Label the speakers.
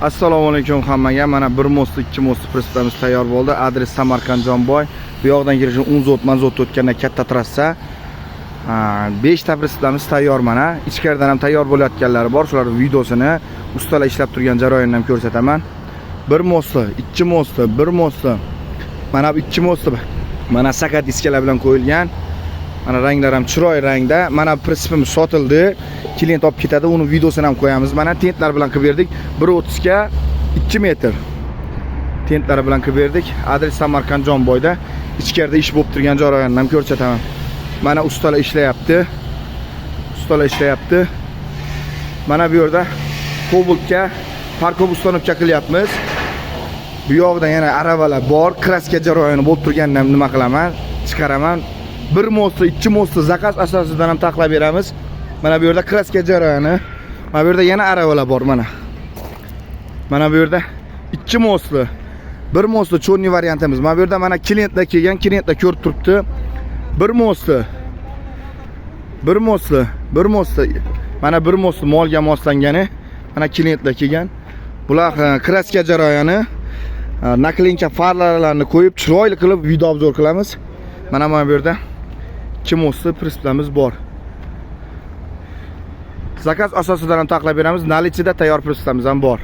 Speaker 1: Assalomu alaykum hammaga. Mana bir мост, ikki мост прицеп imiz tayyor bo'ldi. Adres Samarqand, Jomboy. Bu yoqdan kirishi Unzot, Mazot o'tganda katta trassa. 5 ta прицеп imiz tayyor mana. Ichkaridan ham tayyor bo'layotganlari bor. Shular videosini, ustalar ishlab turgan jarayonini ham ko'rsataman. Bir мост li, ikki мост li, bir мост li. Mana bu ikki мост li. Mana sakat diskalar bilan qo'yilgan. Mana ranglar ham chiroyli rangda. Mana прицеп imiz sotildi. Klient olib ketadi, uni videosini ham qo'yamiz. Mana tentlar bilan qilib berdik. 1.30 ga 2 metr. Tentlari bilan qilib berdik. Adres Samarqand, Jomboyda. Ichkarida ish bo'lib turgan jarayonni ham ko'rsataman. Mana ustalar ishlayapti. Ustalar ishlayapti. Mana bu yerda Cobaltga парков установка qilyapmiz. Bu yoqda yana aravalar bor. Краска jarayoni bo'lib turganini ham nima qilaman? Chiqaraman. Bir мост li, ikki мост li заказ asosidan ham taxlab beramiz. Mana bu yerda краска jarayoni. Mana bu yerda yana aravalar bor mana. Mana bu yerda ikki мост li, bir мост li чёрный variantimiz. Mana bu yerda mana klientlar kelgan, klientlar ko'rib turibdi. Bir мост li, bir мост li, bir мост li. Mana bir мост li molga moslangani. Mana klientlar kelgan. Bular краска jarayoni. Наклейка farlarni qo'yib, chiroyli qilib video обзор qilamiz. Mana bu yerda ikki мост li прицеп larimiz bor. Заказ asosidan ham taxlab beramiz. Наличие da tayyor прицеп larimiz ham bor.